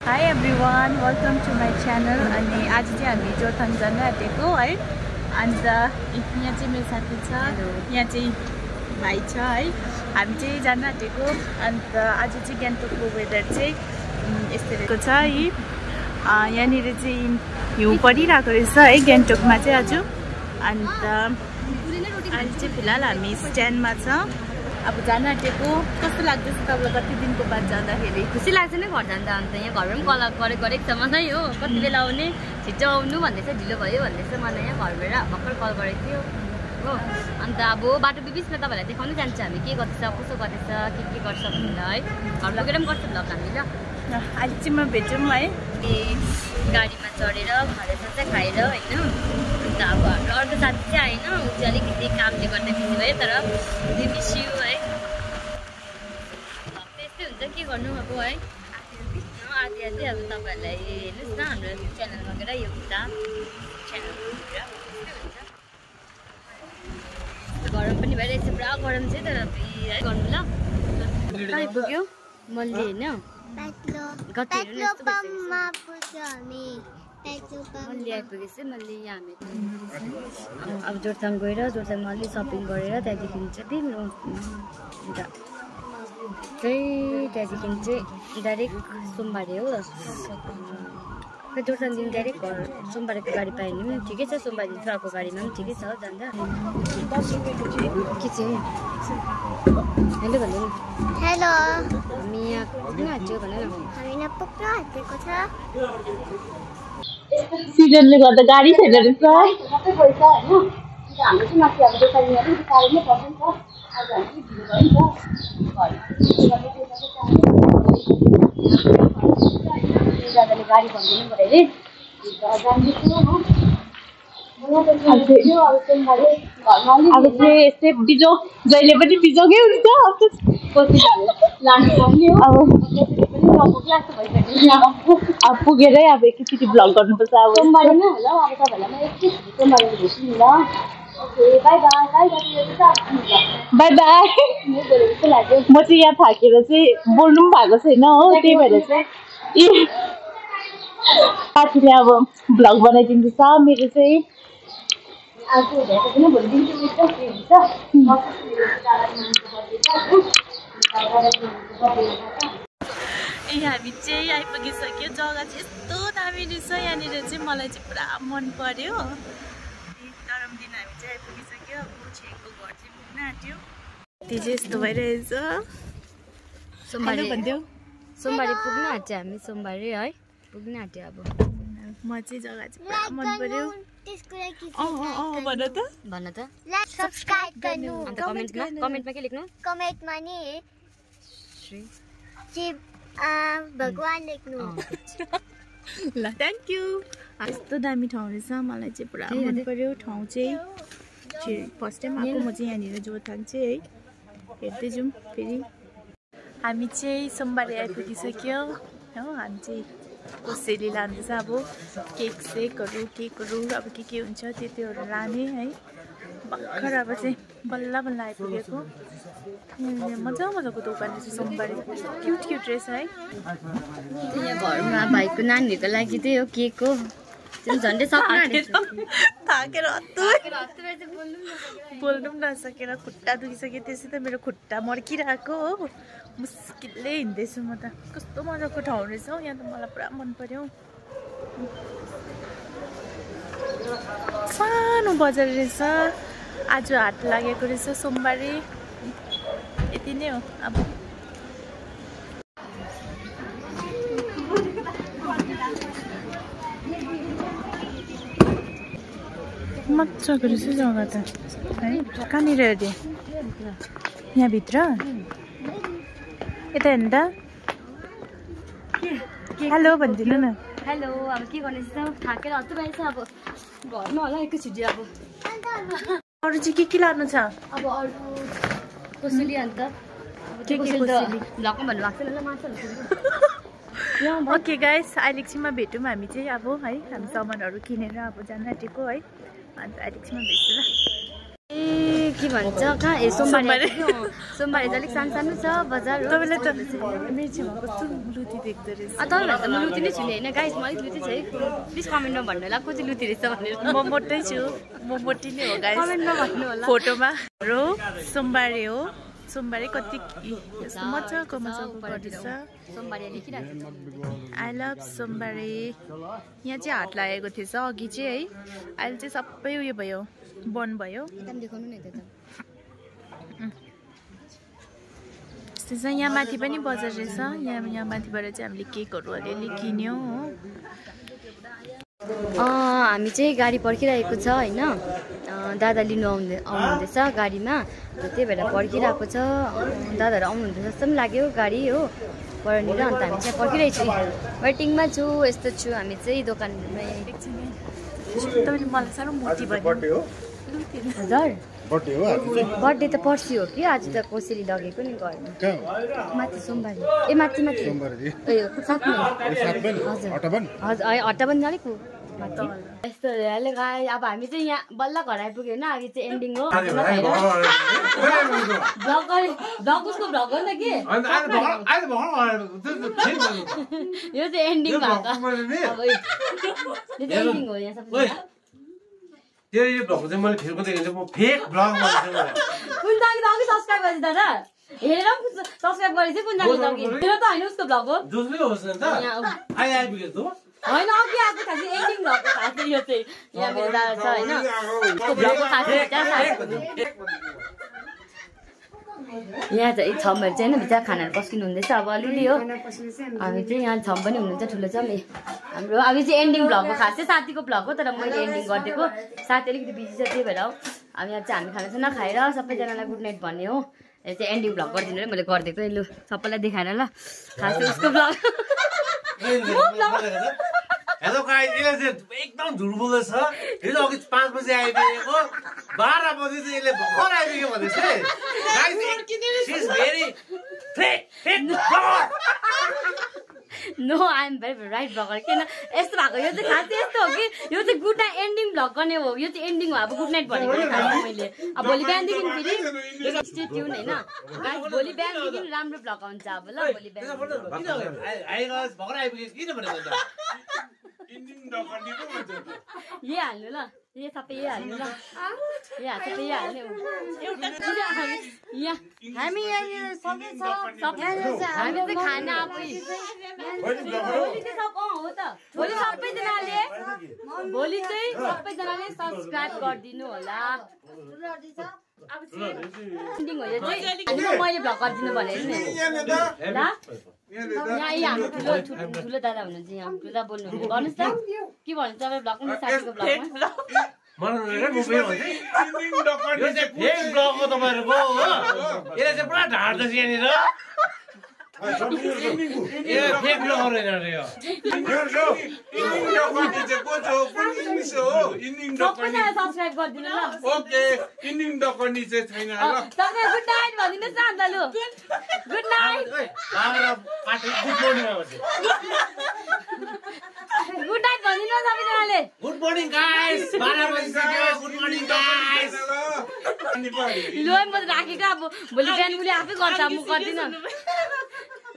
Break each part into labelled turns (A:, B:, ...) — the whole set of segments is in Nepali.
A: Hi everyone, welcome to my channel. अनि आज चाहिँ हामी जोरथाङ जान आँटेको है। अन्त यहाँ चाहिँ मेरो साथी छ, यहाँ चाहिँ भाइ छ है। हामी चाहिँ जान आँटेको। अन्त आज चाहिँ गान्तोकको वेदर चाहिँ यस्तो रहेको छ है। यहाँनिर चाहिँ हिउँ परिरहेको रहेछ है गान्तोकमा चाहिँ आज। अन्त अहिले चाहिँ फिलहाल हामी स्ट्यान्डमा छ। अब जान आँटेको। कस्तो लाग्दैछ तपाईँलाई कति दिनको बाद जाँदाखेरि?
B: खुसी लाग्छ नि घर जाँदा। अन्त यहाँ घरमा पनि कल गरेको छ मलाई हो, कति बेला आउने, छिटो आउनु भन्दैछ, ढिलो भयो भन्दैछ। मलाई यहाँ घरबाट भर्खर कल गरेको थियो हो। अन्त अब बाटो बिचमा तपाईँहरूलाई देखाउनु जान्छ हामी के गर्दैछ, कसो गर्दैछ, के गर्छ भनेर है। घर लगेर पनि गर्छ भ्लग हामी ल।
A: अहिले चाहिँ म भेटौँ है।
B: गाडीमा चढेर खाजा खाएर होइन। अन्त अब हाम्रो अर्को साथी चाहिँ आएन, ऊ चाहिँ अलिकति कामले गर्दा बिजी भयो, तर मिस यु है। त्यस्तै हुन्छ, के गर्नु अब है। आधी आधी अब तपाईँहरूलाई हेर्नुहोस् न हाम्रो च्यानलमा गएर यो किताब च्यानलतिर गरम पनि भइरहेछ, पुरा गरम चाहिँ। तर है गर्नु ल। कहिले पुग्यो मल्ली होइन? मल्ली आइपुगेछ। मल्ली यहाँ हामी अब जोरथाङ गएर जोरथाङमा अलि सपिङ गरेर त्यहाँदेखि चाहिँ त्यहाँदेखि चाहिँ डाइरेक्ट सोमबारे हो। जोरथाङदेखि डाइरेक्ट घर सोमबारेको गाडी पायो भने पनि ठिकै छ। सोमबारदेखि अर्को गाडीमा पनि ठिकै छ जाँदा। के चाहिँ हेलो भन्नु नि।
C: हेलो,
B: हामी यहाँ पुग्न आँट्यो भने
C: हामी यहाँ पुग्न आँटेको छ।
A: सिजनले गर्दा गाडी छैन रहेछ।
B: सबै पैसा होइन, हाम्रो चाहिँ माथि अब दोकानमा पनि साह्रै नै पर्छ नि त। आज हामी ढिलो भयो नि त दादाले गाडी भन्दिनु पऱ्यो अरे। जान्दैछु
A: अब चाहिँ यस्तै बिजो जहिले पनि बिजोकै हुन्छ। अब पुगेरै अब एकैचोटि भ्लग गर्नुपर्छ। अब
B: सोमबारे नै होला अब तपाईँहरूलाई म एकछिन सोमबारे भेट्छु नि ल। Okay by by.
A: By by. म चाहिँ यहाँ थाकेर चाहिँ बोल्नु पनि भएको छैन हो, त्यही भएर चाहिँ साथीले अब भ्लग बनाइदिँदैछ मेरो चाहिँ। हामी चाहिँ आइपुगिसक्यो। जग्गा चाहिँ यस्तो दामी रहेछ यहाँनिर चाहिँ, मलाई चाहिँ पुरा मन पर्यो। गरम दिन हामी चाहिँ आइपुगिसक्यो। अब छेको घर चाहिँ पुग्न आँट्यो। त्यो चाहिँ यस्तो भइरहेछ।
B: सोमबारे
A: भन्थ्यौ
B: सोमबारे पुग्न आँट्यो हामी। सोमबारे है पुग्न आँट्यो। अब
A: म चाहिँ जग्गा चाहिँ पुरा मन पर्यो।
B: भन त।
C: लाइक सब्स्क्राइब गर्नु।
B: अन्त कमेन्टमा के लेख्नु?
C: कमेन्टमा नि शिव भगवान लेख्नु।
A: ल थ्याङ्क यू। यस्तो दामी ठाउँ रहेछ, मलाई चाहिँ पुरा मन पर्यो ठाउँ चाहिँ। फर्स्ट टाइम आएको म चाहिँ यहाँनिर जोरथाङ चाहिँ है। हेर्दै जाउँ फेरि। हामी चाहिँ सोमबारे आइपुगिसक्यो हो। हामी चाहिँ कसैले लाँदैछ अब केकहरू अब के हुन्छ त्योहरू लाने है। भर्खर अब चाहिँ बल्ल आइपुगेको। मजाको दोकान रहेछ सोमबारे, क्युट रहेछ है।
B: यहाँ घरमा भाइको नानीहरूको लागि त्यही हो केक हो। झन्डै
A: थाकेर बोल्नु पनि नसकेर खुट्टा दुखिसक्यो। त्यसै त मेरो खुट्टा मर्किरहेको हो। मुस्किलले हिँड्दैछु म त। कस्तो मजाको ठाउँ रहेछ हौ यहाँ त, मलाई पुरा मन पर्यो। सानो बजार रहेछ। आज हाट लागेको रहेछ सोमबारे। यति नै हो अब। मजाको रहेछ जग्गा त है। कहाँनिर अरे? यहाँभित्र यता हेर्नु त। हेलो भनिदिनु न।
B: हेलो। अब के गर्ने थाकेर हत्तु रहेछ। अब घरमा होला एकैचोटि। अब
A: अरू चाहिँ के लानु छ?
B: अब अरू कसरी अन्त भ्लगमा भन्नुभएको छैन ल माछाहरू।
A: ओके गाइस, अहिले एकछिनमा भेटौँ हामी चाहिँ अब है। हामी सामानहरू किनेर अब जान आँटेको है। अन्त अहिले एकछिनमा भेट्छु ल। ए
B: के भन्छ कहाँ ए सोमबारे सोमबारे चाहिँ अलिक सानो सानो छ बजार
A: तपाईँलाई त मेरो छेउमा कस्तो लुती देख्दो रहेछ
B: तपाईँलाई त म लुती नै छु नि होइन गाइस म अलिक लुती छु है प्लिज कमेन्टमा भन्नु होला को चाहिँ लुती रहेछ भनेर
A: म मोटै छु म मोटी नै हो गाइस
B: कमेन्टमा भन्नु होला
A: फोटोमा हाम्रो सोमबारे हो सोमबारे कति यस्तो मजाको गर्दैछ
B: सोमबारे लेखिरहेको
A: आई लभ सोमबारे यहाँ चाहिँ हात लागेको थिएछ अघि चाहिँ है अहिले चाहिँ सबै उयो भयो बन्द भयो
B: एकदम देखाउनु नि त
A: त्यस्तो छ यहाँ माथि पनि बजार रहेछ यहाँ माथिबाट चाहिँ हामीले केकहरू अलिअलि किन्यौँ हो
B: हामी चाहिँ गाडी पर्खिरहेको छ होइन दादा लिनु आउनुहुँदैछ गाडीमा त्यही भएर पर्खिरहेको छ दादाहरू आउनुहुँदैछ जस्तो पनि लाग्यो गाडी हो परनिर अन्त हामी चाहिँ पर्खिरहेको छु वेटिङमा छु यस्तो छु हामी चाहिँ दोकानमा
A: तपाईँले मलाई साह्रो मोटी भन्यो
B: हजुर बर्थडे त पर्सि हो कि आज त कोसेली लगेको नि घरमा माथि सोमबारे ए माथि माथि साथमा हजुर हजुर हट्टाबन्दी अलिक यस्तो अब हामी चाहिँ यहाँ बल्ल घर आइपुग्यो होइन अघि चाहिँ एन्डिङ हो भ्लग उसको भ्लग हो नि त कि यो चाहिँ एन्डिङ भएको एन्डिङ हो यहाँ सबै
D: त्यो यो भ्लग चाहिँ मैले फेरि देखेको म फेक भ्लग भन्छु
B: कुन जागी त अघि सब्स्क्राइब गरेछ दादा हेरेर सब्स्क्राइब गरेछ कुन जागी त अघि हेर त होइन उसको भ्लग हो
D: जोसले होस् नि त आइपुग्यो त
B: होइन अघि आएको खास एन्डिङ भ्लगको खास यो चाहिँ यहाँ मेरो दादा छ होइन उसको भ्लगको खास यहाँ चाहिँ छमहरू चाहिँ होइन बिचरा खानाहरू पस्किनु हुँदैछ अब अलिअलि हो हामी चाहिँ यहाँ छम पनि हुनुहुन्छ ठुलो छ हाम्रो अब चाहिँ एन्डिङ भ्लगको खास चाहिँ साथीको भ्लग हो तर मैले एन्डिङ गरिदिएको साथी अलिकति बिजी छ त्यही भएर हो अब यहाँ चाहिँ हामी खानासाना खाएर सबैजनालाई गुड नाइट भन्ने हो यो चाहिँ एन्डिङ भ्लग गरिदिनु है मैले गरिदिएको लु सबैलाई देखाएर ल खास उसको भ्लग
D: हेलो गाइस यसले चाहिँ एकदम झुट बोल्दैछ हिजो अघि 5 बजे आइपुगेको 12 बजे चाहिँ यसले भर्खर आइपुग्यो भनेछ guys she is very fake
B: no I am very right blogger किन यस्तो भएको यो चाहिँ खास यस्तो हो कि यो चाहिँ गुड नाइट एन्डिङ भ्लग गर्ने हो यो चाहिँ एन्डिङ हो अब गुड नाइट भनेको नि खास मैले अब भोलि बिहानदेखि फेरि स्टे ट्युन होइन गाइस भोलि बिहानदेखि राम्रो भ्लग आउँछ अब ल भोलि बिहान
D: भर्खर आइपुग्यो किन भनेको त
B: ये हाल्नु ल ये सबै ये हाल्नु ल ये सबै ये हाल्ने हो हामी चाहिँ खाना भोलि चाहिँ सबैजनाले सब्सक्राइब गरिदिनु होला एन्डिङ हो यो चाहिँ मैले भ्लग गरिदिनु भनेर नि ल यहाँ हाम्रो ठुलो दादा हुनुहुन्छ यहाँ ठुलो बोल्नुहुन्छ गर्नुहोस् त के भन्नुहुन्छ तपाईँ भ्लगमा साथीको भ्लगमा
D: पुरा ढाड्दैछ यहाँनिर
B: सब्सक्राइब गरिदिनु ल
E: ओके इन्डिङ डकर्नी चाहिँ छैन ल
B: तपाईँ गुड नाइट भनिदिनुहोस् न अन्त लु गुड नाइट गुड नाइट भनिदिनु सबैजनाले
D: गुड मर्निङ गाइस 12 बजिसक्यो गुड मर्निङ गाइस
B: लु म त राखेको अब भोलि बिहान उसले आफै गर्छ म गर्दिनँ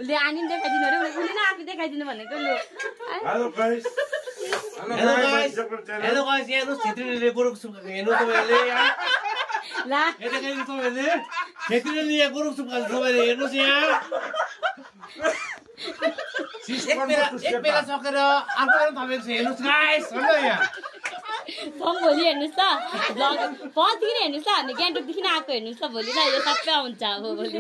B: उसले आनी देखाइदिनु अरे उसले नै आफै देखाइदिनु भनेको लु
E: हेलो गाइस
D: हेलो गाइस यहाँ हेर्नुहोस् छेत्रीले गोरुको सुप हेर्नु तपाईँहरूले
B: ल
D: यता हेर्नु तपाईँहरूले छेत्रीले यहाँ गोरुको सुप खान्छ तपाईँहरूले हेर्नुहोस् यहाँ एक बेला सकेर अर्को बेला तपाईँहरू हेर्नुहोस् गाइस भन्नु यहाँ
B: भोलि हेर्नुहोस् त भ्लग फर्स्टदेखि हेर्नुहोस् ल हामी गान्तोकदेखि आएको हेर्नुहोस् ल भोलि ल यो सबै आउँछ अब भोलि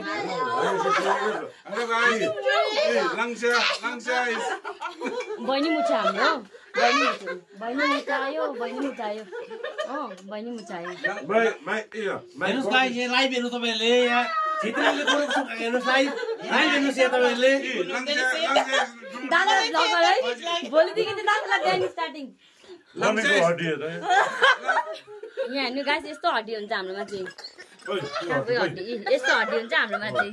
B: बहिनी मुछा हाम्रो बहिनी मुछायो
D: हेर्नुहोस् गाइस यहाँ लाइभ हेर्नु तपाईँहरूले यहाँ छेत्रीले गोरुको सुप हेर्नुहोस् लाइभ हेर्नुहोस् यहाँ तपाईँहरूले
B: दादा भ्लगर है भोलिदेखि चाहिँ दादालाई बिहान स्टार्टिङ यहाँ हेर्नु गाइस यस्तो हड्डी हुन्छ हाम्रोमा चाहिँ हड्डी यस्तो हड्डी हुन्छ हाम्रोमा चाहिँ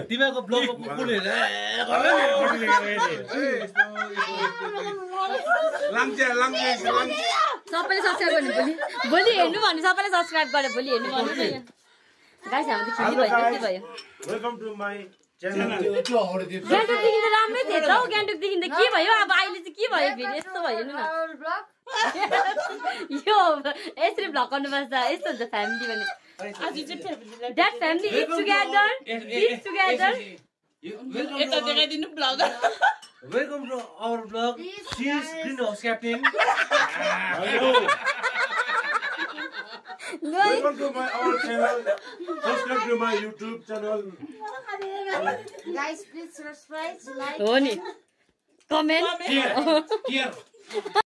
D: तिमीहरूको ब्लगको कुकुरले
B: सबैले सब्स्क्राइब गर्ने भोलि हेर्नु भन्नु सबैले सब्स्क्राइब गरे भोलि हेर्नु भन्नु न गाइस हाम्रो त खिची भयो के भयो
E: वेलकम टु माई च्यानल
B: गान्तोकदेखि त राम्रै थियो त हौ गान्तोकदेखि त के भयो अब अहिले चाहिँ के भयो फेरि यस्तो भयो हेर्नु न यो यसरी भ्लग गर्नुपर्छ यस्तो हुन्छ फ्यामिली भने द्याट फ्यामिली इज टुगेदर
A: यता देखाइदिनु blog
D: welcome to our blog she is green house captain
E: welcome to my our channel subscribe to my YouTube channel
C: Guys, please subscribe, like.
B: हो नि कमेन्ट